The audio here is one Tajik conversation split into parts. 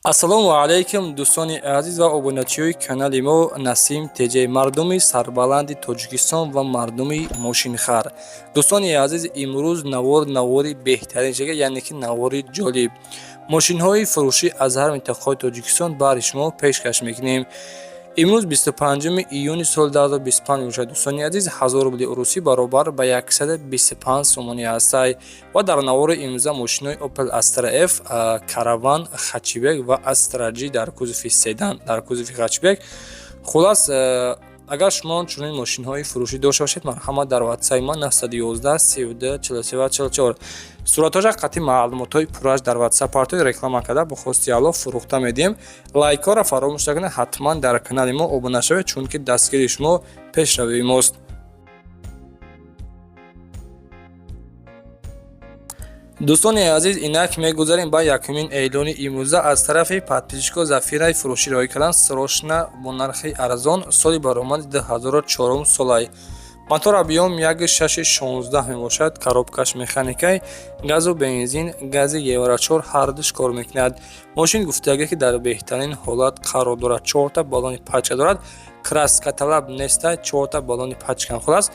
Ассалому алайкум, дӯстони азиз ва обуначиёи канали мо Насим ТЖ, мардуми сарбаланди Тоҷикистон ва мардуми мошинхар. Дӯстони азиз, имрӯз навор навори беҳтарин шага, яъне ки навори ҷолиб. Мошинҳои фурӯшӣ аз ҳар минтақаҳои Тоҷикистон баҳри шумо пешкаш мекунем. Имрӯз 25 июни соли 2025 бошад, дӯстони азиз, 1000 рубли урусӣ баробар ба 125 сомонӣ ҳастай. Ва дар навори имрӯза мошинҳои Opel Astra F, Caravan, Hatchback ва Astra G дар кузови седан, дар кузови хатчбек. Хулас, агар шумо чунин мошинҳои фурӯшӣ дошта бошед, марҳамат, дар ватсаи ман 911 32 43 44 суратҳоша қатъи маълумотҳои пурраш дар ватсап партои, реклама карда, бо хости Аллоҳ фурӯхта медиҳем. Лайкҳоро фаромӯш накунед, ҳатман дар канали мо обуна шавед, чунки дастгирии шумо пешравии мост. Дӯстони азиз, инак мегузарем ба якумин эълони имрӯза. Аз тарафи подписчико Зафираи фурӯшӣ роҳӣ кардан, срочно, бо нархи арзон. Соли баромади 2004 солай, мотор объём 1,6 16 мебошад, коробкаш механикай, газу бензин, гази евро 4 ҳардуш кор мекунад. Мошин гуфтага, ки дар беҳтарин ҳолат қарор дорад, чорта баллони пачка дорад, краскаталаб неста, чорта баллони пачка. Хулас,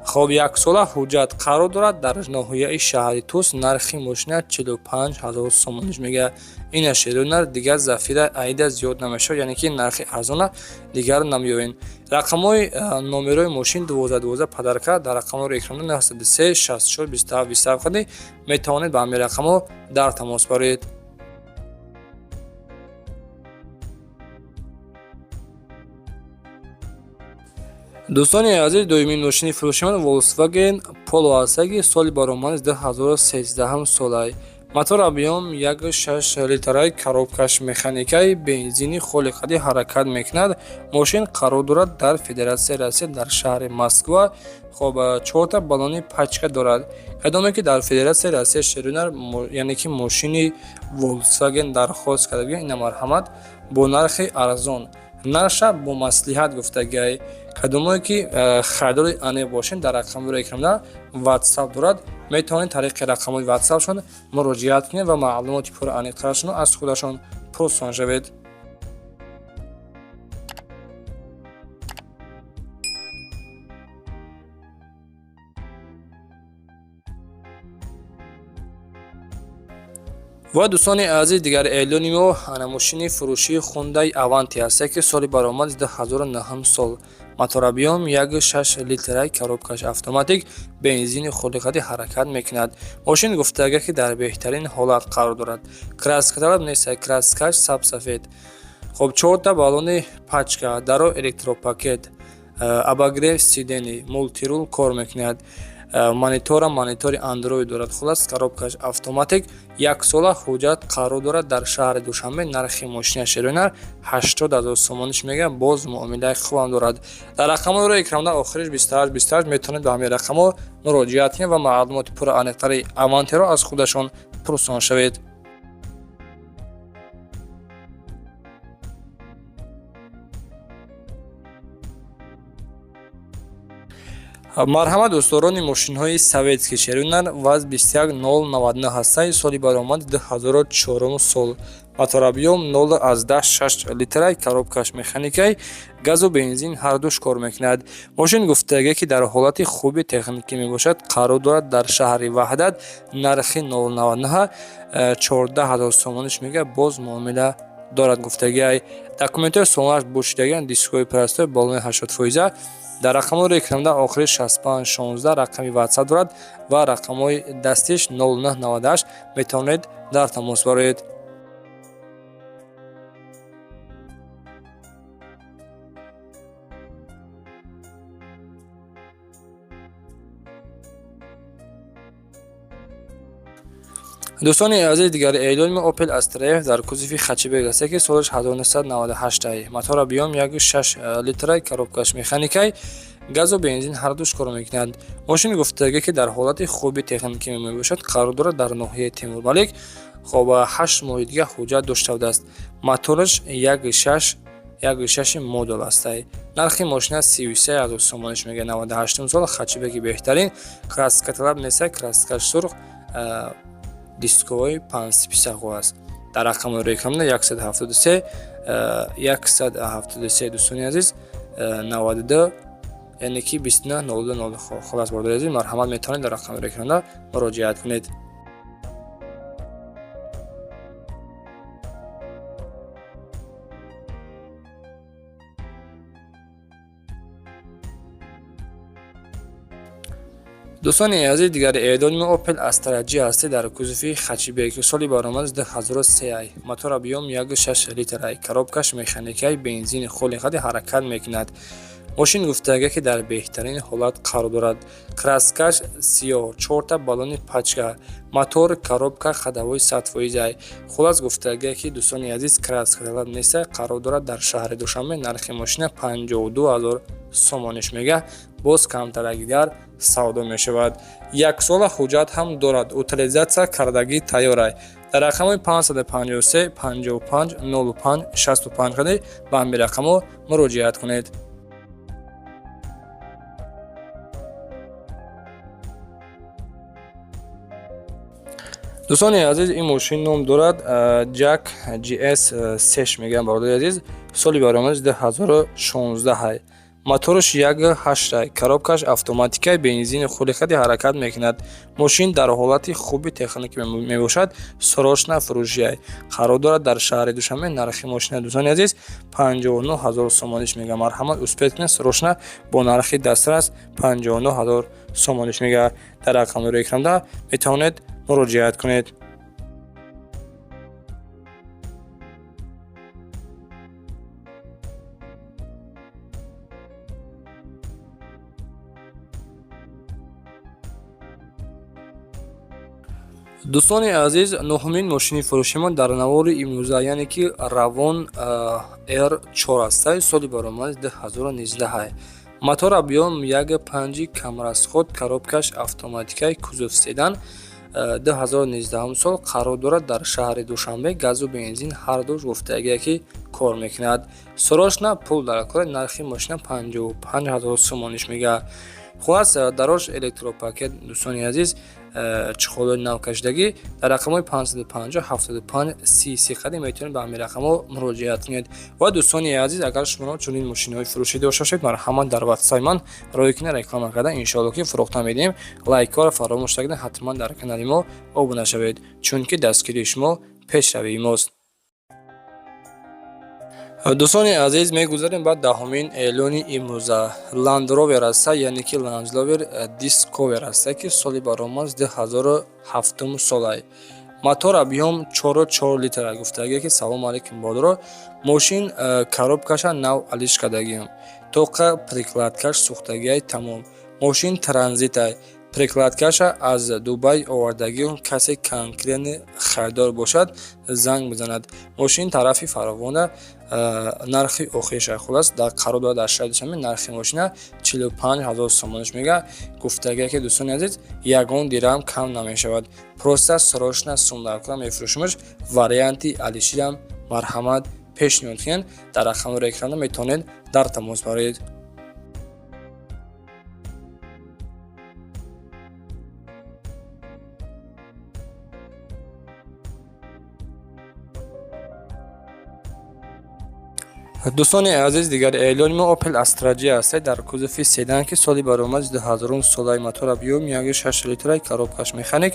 хоб, яксола ҳуҷҷат, қарор дорад дар ноҳияи шаҳри Тус. Нархи мошина 45 000 сомониш мегӯяд. Ина шерунар, дигар Зафира аида зиёд намешавад, яъне ки нархи арзона дигар намеёбем. Рақамҳои номерои мошин 12 12 падарка дар рақамҳои экрана 93 64 27 27 қади метавонед ба ҳамин рақамҳо дар тамос бароед. Дӯстони азиз, дуюмин мошини фурӯшимон Volkswagen Polo ҳастаги, соли баромади 2013 солай, мотор объём 1,6 литраи, коробкаш механикаи, бензини холи қади ҳаракат мекунад. Мошин қарор дорад дар Федератсияи Россия, дар шаҳри Москва. Хоб, чорта баллони пачка дорад. Кадоме ки дар Федератсияи Россия шерунар, яъне ки мошини Volkswagen дархост карда, ина марҳамат, бо нархи арзон, нарша бо маслиҳат гуфтагиай. Кадомое ки харидори ане бошед, дар рақамҳои экрана ватсап дорад, метавонед тариқи рақамҳои ватсапшон муроҷиат кунед ва маълумоти пурра аниқтарашонро аз худашон пурсон шавед. Ва дӯстони азиз, дигар эълони мо ана мошини фурӯшии Хундай Аванти ҳаста, ки соли баромади 2009 сол, мотор объём 1,6 литра, коробкаш автоматик, бензини хулиқати ҳаракат мекунад. Мошин гуфтага, ки дар беҳтарин ҳолат қарор дорад, краскаталаб нест, краскаш сабсафед. Хоб, чорта баллони пачка, даро электропакет, обогрев сидений, мультирул кор мекунад, монитора монитори Android дорад. Хулас, коробкаш автоматик, яксола ҳуҷҷат, қарор дорад дар шаҳри Душанбе. Нархи мошина шерӯнар 80 000 сомониш мегӯяд, боз муомилаи хубам дорад. Дар рақамҳои рӯи экран охириш 28 28 метавонед ба ҳамин рақамҳо муроҷиат кунед ва маълумоти пурра аниқтари Авантеро аз худашон пурсон шавед. Марҳамат, дӯстдорони мошинҳои советский шерунар, ВАЗ 21099 ҳастаи, соли баромади 2004 сол, мотор объём 0,6 литра, коробкаш механикай, газу бензин ҳардуш кор мекунад. Мошин гуфтага, ки дар ҳолати хуби техникӣ мебошад, қарор дорад дар шаҳри Ваҳдат. Нархи 099 14 000 сомониш мегӯяд, боз муомила дорад гуфтагиай. Документҳои солонаш бошидагиан, дискҳои простой, баллони 80 фоиза. Дар рақамҳои рекламда охири 65 16 рақами ватсап дорад ва рақамҳои дастиш 0998 метавонед дар тамос бароед. Дӯстони азиз, дигар эълони мо Opel Astra F дар кузови хатчбек аст, ки солаш 1998, мотор объём 1,6 литра, коробкаш механикай, газу бензин ҳардуш кор мекунад. Мошин гуфтага, ки дар ҳолати хуби техникӣ мебошад, қарор дорад дар ноҳияи Темурмалик. Хоб, 8 моҳи дига ҳуҷҷат дошта будааст. Мотораш 1,6, 1,6 модул ҳастай. Нархи мошина 33 000 сомониш мегӯяд. 98 сол, хатчбеки беҳтарин, краскаталаб неста, краскаш сурх, дисковои пансиписаҳо аст. Дар рақами рекламда 173 173, дӯстони азиз, 92, яъне ки 29 02 0. Хулас, бародари азиз, марҳамат, метавонед дар рақами рекламда муроҷиат кунед. Дӯстони азиз, дигари эъдони мо Opel Astra G ҳасте дар кузови хэтчбек, соли баромад 2003, мотор объём 1,6 литр, коробкаш механикай, бензини холи қади ҳаракат мекунад. Мошин гуфтага, ки дар беҳтарин ҳолат қарор дорад, краскаш сиёҳ, чорта баллони пачка, мотор, коробка ходовой 100%. Хулас, гуфтага, ки, дӯстони азиз, краска талаб неста. Қарор дорад дар шаҳри Душанбе. Нархи мошина 52 000 сомониш мега, боз камтарагигар савдо мешавад. Яксола ҳуҷҷат ҳам дорад, утилизация кардагӣ тайёрай. Дар рақамҳои 553 55 05 65 қади ба ҳамин рақамҳо муроҷиат кунед. Дӯстони азиз, ин мошин ном дорад JAC GS сеш мегӯям, бародари азиз. Соли баромадаш 2016, мотораш 1,8, коробкаш автоматикай, бензини хули хади ҳаракат мекунад. Мошин дар ҳолати хуби техникӣ мебошад, срочно фурӯшиай. Қарор дорад дар шаҳри Душанбе. Нархи мошина, дӯстони азиз, 59 000 сомониш мега. Марҳамат, успеть кунед срочно, бо нархи дастрас 59 000 сомониш мега. Дар рақами рӯи экранда метавонед муроҷиат кунед. Дӯстони азиз, нуҳумин мошини фурӯшимон дар навори имрӯза, яъне ки Равон R4 ҳастай, соли баромади 2019, мотор объём 1,5, камрасход, коробкаш автоматикай, кузов седан, 2019 сол, қарор дорад дар шаҳри Душанбе. Газу бензин ҳардуш гуфтагие, ки кор мекунад. Срочно пул дар кор. Нархи мошина 55 000 сомониш мега. Хулас, дарош электропакет, дӯстони азиз, чехолои навкашидагӣ. Дар рақамҳои 550 75 30 қади метавонед ба ҳамин рақамҳо муроҷиат кунед. Ва, дӯстони азиз, агар шумо чунин мошинаҳои фурӯшӣ дошта бошед, марҳамат, дар ватсапи ман рӯй кунед, реклама карда, иншоалло, ки фурӯхта медиҳем. Лайкҳоро фаромӯш накунед, ҳатман дар канали мо обуна шавед, чунки дастгирии шумо пешравии мост. Дӯстони азиз, мегузарем ба даҳумин эълони имрӯза. Land Rover аста, яъне ки Land Rover Discover аста, ки соли баромад 2007 солай, мотор объём 4,4 литра. Гуфтагие, ки салому алейкум, бодро, мошин коробкаша нав алиш кардагиам, тоқа прокладкаш сӯхтагиай, тамом. Мошин транзитай, прокладкаша аз Дубай овардагиам. Касе конкретный харидор бошад, занг бизанад. Мошин тарафи Фаровона, нархи охириша. Хулас, дар қарор дорад дар шаҳри Душанбе. Нархи мошина 45 000 сомониш мега. Гуфтагие, ки, дӯстони азиз, ягон дирам кам намешавад. Просто срочно сум дар кора, мефурӯшимаш. Варианти алиширам марҳамат пешниҳод кунед. Дар рақамҳои экрана метавонед дар тамос бароед. Дӯстони азиз, дигар эълони мо Opel Astra G аст дар кузови седан, ки соли баромад 2000 солаи, мотор объём 1,6 литра, коробкаш механик,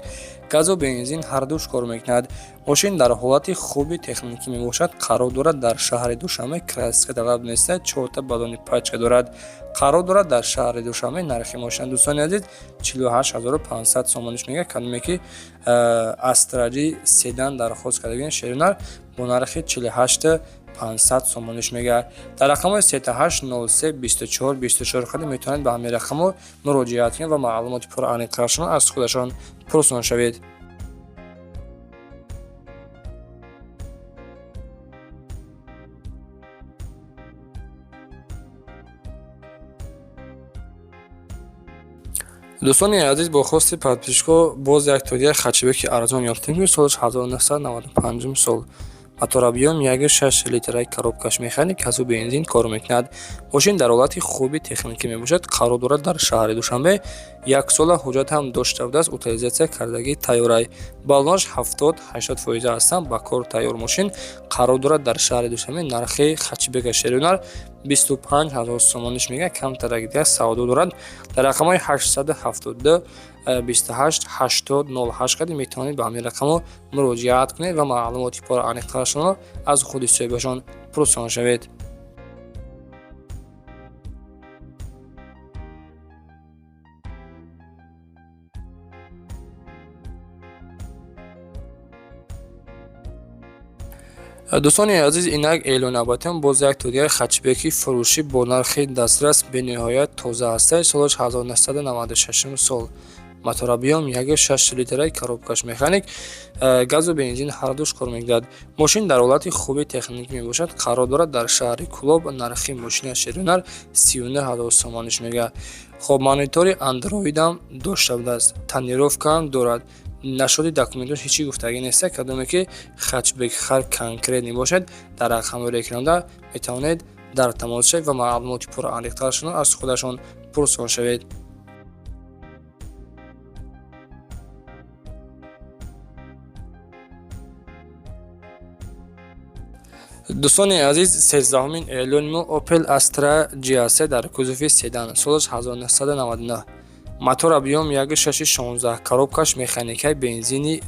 газу бензин ҳардуш кор мекунад. Мошин дар ҳолати хуби техникӣ мебошад. Қарор дорад дар шаҳри Душанбе. Краска талаб неста, чорта баллони пачка дорад. Қарор дорад дар шаҳри Душанбе. Нархи мошина, дӯстони азиз, 48 500 сомониш мега. Кадоме ки Astra G седан дархост кардагин, шерунар, бо нархи 48 500 сомониш мега. Дар рақамҳои 38 03 24 24 қади метавонед ба ҳамин рақамҳо муроҷиат кунед ва маълумоти пурра аз худашон пурсон шавед. Дӯстони азиз, бо хости подписчикҳо боз як то дигар хэтчбеки арзон ёфтем, ки солаш 1995 сол, мотор объём 1,6 литра, коробкаш механик, газу бензин кор мекунад. Мошин дар ҳолати хуби техникӣ мебошад. Қарор дорад дар шаҳри Душанбе. Яксола ҳуҷҷат ҳам дошта будааст, утилизация кардагӣ тайёрай. Баллонаш 70-80 фоиза ҳастанд, ба кор тайёр. Мошин қарор дорад дар шаҳри Душанбе. Нархи хэтчбека шерӯнар 25 000 сомониш мегӯяд, камтарак дигар савдо дорад. Дар рақамҳои 872 28 80 08 қади метавонед ба ҳамин рақамҳо муроҷиат кунед ва маълумоти пурра аниқтарашонро аз худи соҳибашон пурсон шавед. Дӯстони азиз, инак эълон навбатиам боз як то дигар хэтчбеки фурӯшӣ бо нархи дастрас, бениҳоят тоза ҳастаи. Солаш 1996 сол, мотор объём 1,6 литра, коробкаш механик, газу бензин ҳардуш кор мекунад. Мошин дар ҳолати хуби техникӣ мебошад, қарор дорад дар шаҳри Кӯлоб. Нархи мошина шерӯнар 39 000 сомониш мегӯяд. Хоб, монитори андроидам дошта будааст, тонировкаам дорад. Нашоди документош ҳечи гуфтагӣ неста. Кадоме ки хэтчбек хар конкретный бошад, дар рақамҳои экранда метавонед дар тамос шавед ва маълумоти пурра аниқтарашонро аз худашон пурсон шавед. Дӯстони азиз, 13-ҳумин эълони мо Opel Astra GS дар кузови седан, солаш 1999, мотор объём 1,6 16, коробкаш механикаи, бензини,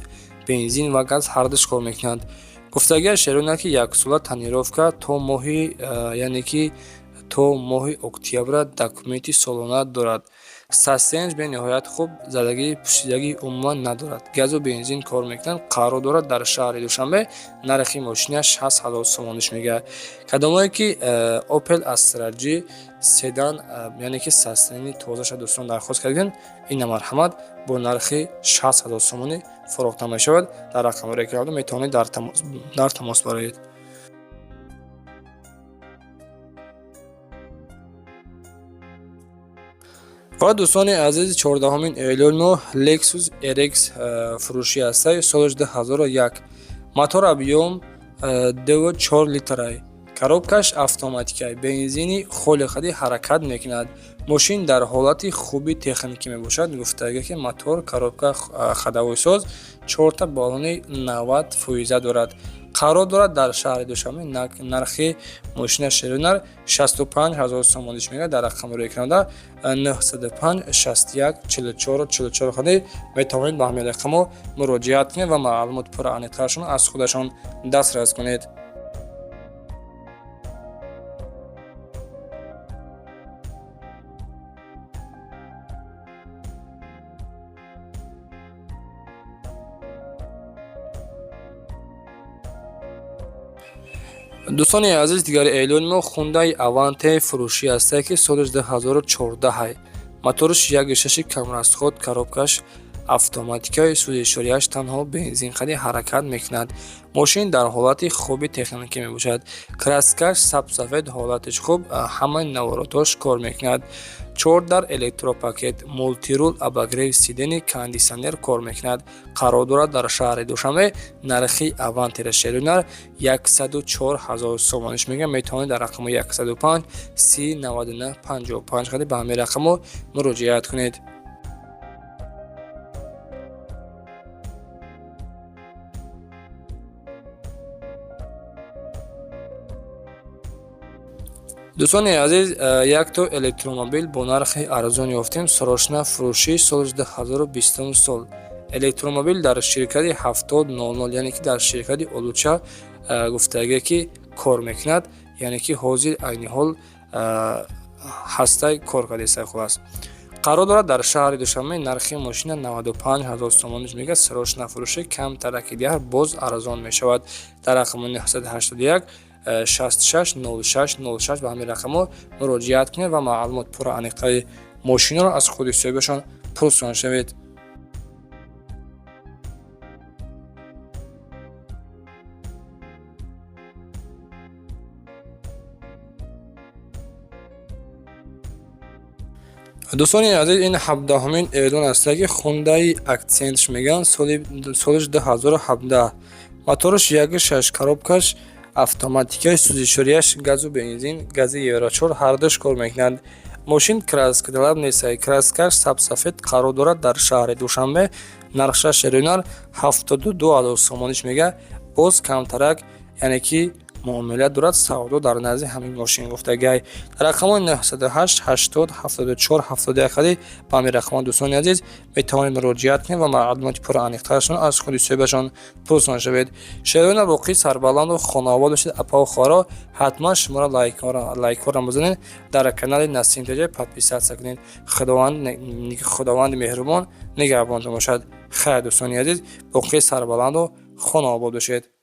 бензин ва газ ҳардуш кор мекунанд. Гуфтагиаш шерона, ки яксола тонировка, то моҳи, яъне ки то моҳи октябра документи солона дорад. Состояниеш бениҳоят хуб, задагӣ, пӯшидагӣ умуман надорад. Газу бензин кор мекунанд. Қарор дорад дар шаҳри Душанбе. Нархи мошина 60 000 сомониш мегӯяд. Кадомое ки Opel Astra G седан, яъне ки состояние тозаша дӯстон дархост кардем, ина марҳамат, бо нархи 60 000 сомонӣ фурӯхта мешавад. Дар рақамҳои экран метавонед дар тамос бароед. Ва дӯстони азиз, 14-ҳумин эълони мо Lexus RX фурӯшӣ ҳастай, солаш 2001, мотор объём 2,4 литрай, коробкаш автоматикай, бензини холи хади ҳаракат мекунад. Мошин дар ҳолати хуби техникӣ мебошад. Гуфтага, ки мотор, коробка ходовой соз, чорта баллони 90 фоиза дорад. Қарор дорад дар шаҳри Душанбе. Нархи мошина шерӯнар 65 000 сомониш мегӯяд. Дар рақамҳои экранда 905 61 44 44 ходи метавонед ба ҳамин рақамҳо муроҷиат кунед ва маълумоти пурра аниқтарашонро аз худашон дастрас кунед. Дӯстони азиз, дигари эълони мо Хундай Аванте фурӯшӣ ҳастае, ки соли 2014, мотораш 1,6 камрасход, коробкаш автоматикаи, сӯзишвориаш танҳо бензинхади ҳаракат мекунад. Мошин дар ҳолати хуби техникӣ мебошад, краскаш сабсафед, ҳолаташ хуб, ҳамаи наворотош кор мекунад. Чор дар электропакет, мультируль, обогрев сидений, кондитсионер кор мекунад. Қарор дорад дар шаҳри Душанбе. Нархи Авантера шерӯнар 104 000 сомониш мегӯяд. Метавонед дар рақами 105 30 99 55 хади ба ҳамин рақамҳо муроҷиат кунед. Дӯстони азиз, якто электромобил бо нархи арзон ёфтем, срочно фурӯшӣ, соли 2020 сол. Электромобил дар ширкати 7000, яъне ки дар ширкати Олуча гуфтагие, ки кор мекунад, яъне ки ҳозир айни ҳол ҳастай, кор кардааст, хулас. Қарор дорад дар шаҳри Душанбе. Нархи мошина 95 000 сомониш мегӯяд. Срочно фурӯшӣ, камтараки дигар боз арзон мешавад. Дар рақами 981 66 06 06 ба ҳамин рақамҳо муроҷиат кунед ва маълумот пурра аниқтари мошинро аз худи соҳибашон пурсон шавед. Дӯстони азиз, ин 17-ҳумин эълон аст, ки Хундаи Акцентш мегӯянд, солиш 2017, мотораш 1,6, коробкаш автоматикаи, сӯзишвориаш газу бензин, гази евро 4 ҳардуш кор мекунанд. Мошин краскаталаб нестай, краскаш сабсафед, қарор дорад дар шаҳри Душанбе. Нархша Шерюнар 72 000 сомониш мега, боз камтарак, яъне ки муомила дорад, савдо дар назди ҳамин мошин гуфтагай. Рақамҳои 908 80 74 71 хади. Ба ҳамин рақамҳо, дӯстони азиз, метавонед муроҷиат кунед ва маълумоти пурра аниқтарашон аз худи соҳибашон пурсон шавед. Шерона, боқӣ сарбаланду хонаобод бошед. Апаву хоҳаро, ҳатман шуморо лайкҳоро бизанед, дар канали Насим ТЖ подписаться кунед. Худованди меҳрубон нигаҳбонтон бошад. Хайр, дӯстони азиз, боқӣ сарбаланду хонаобод бошед.